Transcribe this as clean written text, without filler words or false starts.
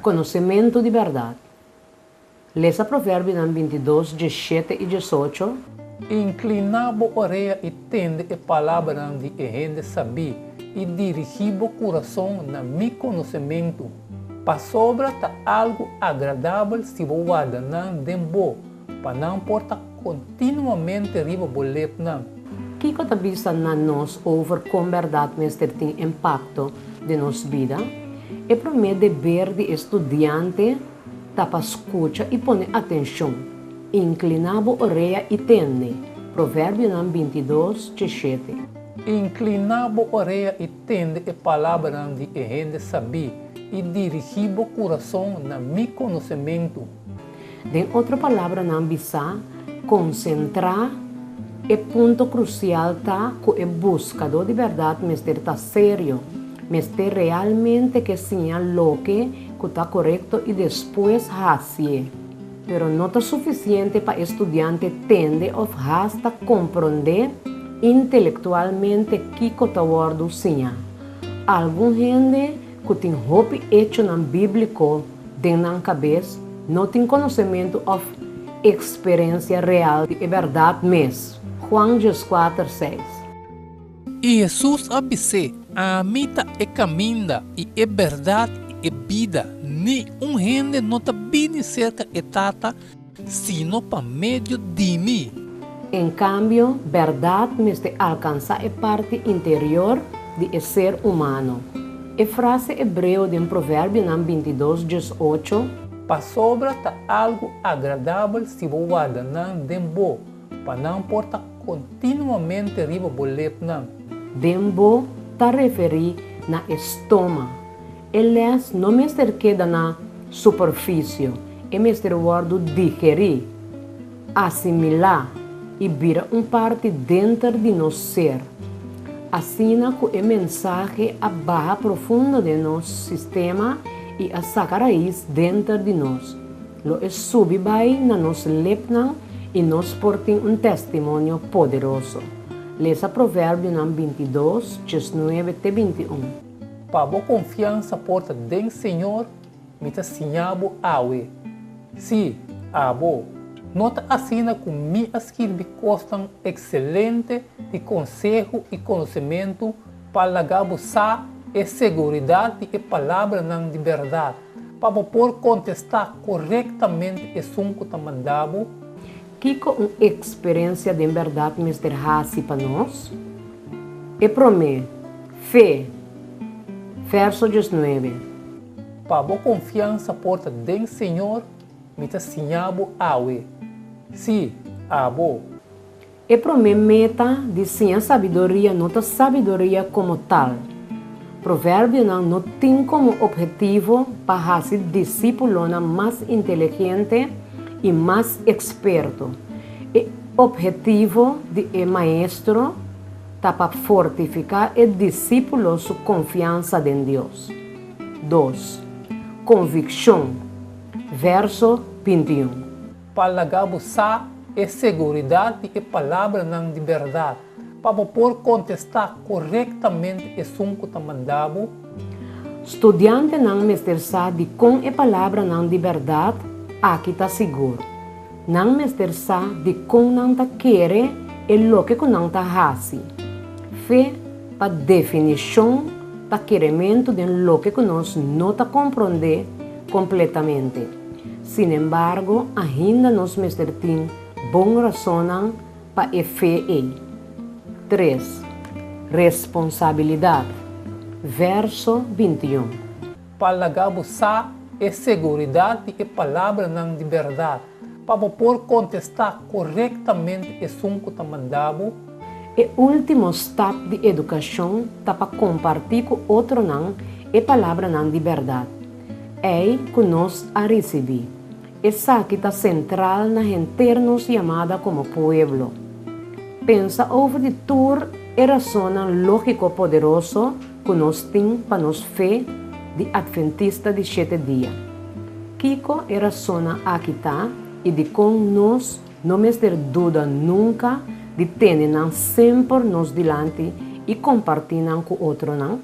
Konosementu di bèrdat. Lesa Proverbionan 22, 17 i 18. Inkliná bo orea i tende e palabranan di e hende sabí, i dirigí bo kurason na mi konosementu, pasobra ta algu agradabel si bo warda nan den bo, pa nan por ta kontinuamente riba bo lepnan. Kiko ta bisa na nos over kon bèrdat mester tin impakto den nos bida? E promé deber di e studiante ta pa skucha i pone atenshon. Inkliná bo orea i tende. Proverbionan 22, 17. Inkliná bo orea i tende e palabranan di e hende sabí, i dirigí bo kurason na mi konosementu. Den otro palabranan bisá, konsentrá. E punto krusial ta ku e buskadó di bèrdat mester ta serio, mester realmente ke siña loke ku ta korekto i despues hasié. Pero no ta sufisiente pa e studiante tende òf hasta komprondé intelektualmente kiko ta wòrdu siñá. Algun hende ku tin hopi echonan bíbliko den nan kabes no tin konosementu òf eksperensia real di e bèrdat mes. Juan 14, 6. I Hesus a bis'é, Ami ta e kaminda i e bèrdat i e bida, ni un hende no ta bini serka e Tata sino pa medio di mi. En kambio, bèrdat mester alkansá e parti interior di e ser humano. E frase hebreo den Proverbionan 22, 18. Pasobra ta algu agradabel si bo warda nan den bo, pa nan por ta kontinuamente riba bo lepnan. Den bo ta referí na e stoma. E lès no mester keda na superfisio, e mester wòrdu digerí, asimilá i bira un parti denter di nos ser. Asina ku e mensahe a baha profundo den nos sistema i a saka rais denter di nos, lo e subi bai na nos lepnan i nos por tin un testimonio poderoso. Lesa Proverbionan 22, 19 te 21. Pa bo konfiansa por ta den Señor, mi ta siña bo awe. Sí, abo. No ta asina ku mi a skirbi kosnan ekselente di konseho i konosementu pa laga bo sa e seguridat di e palabranan di bèrdat, pa bo por kontestá korektamente esun ku ta manda bo? Kiko un eksperensia den bèrdat mester hasi pa nos? E promé, fe. Verso 19. Pa bo konfiansa por ta den Señor, mi ta siña bo awe. Sí, abo. E promé meta di siña sabiduria no ta sabiduria komo tal. Proverbionan no tin komo ophetivo pa hasi disípulonan mas inteligente i mas eksperto. E ophetivo di e maestro ta pa fortifiká e disípulo su konfiansa den Dios. Dos, konvikshon, verso 21. Pa laga bo sa e seguridat di e palabranan di bèrdat, pa bo por kontestá korektamente esun ku ta manda bo. Studiantenan mester sa dikon e palabranan di bèrdat aki ta sigur. Nan mester sa dikon nan ta kere e loke ku nan ta hasi. Fe, pa definishon, ta kerementu den loke ku nos no ta komprondé kompletamente. Sinembargo, ainda nos mester tin bon rasonnan pa e fe ei. 3, Responsabilidat, verso 21. Pa laga bo sa e seguridat di e palabranan di bèrdat, pa bo por kontestá korektamente esun ku ta manda bo. E último stap di edukashon ta pa kompartí ku otronan e palabranan di bèrdat ei ku nos a risibí. Esaki ta sentral na henter nos yamada komo pueblo. Pensa over di tur e rasonnan lógiko poderoso ku nos tin pa nos fe di Atventista di Shete Dia. Kiko e rasonnan aki ta i dikon nos no mester duda nunka di tene nan semper nos dilanti i kompartí nan ku otronan?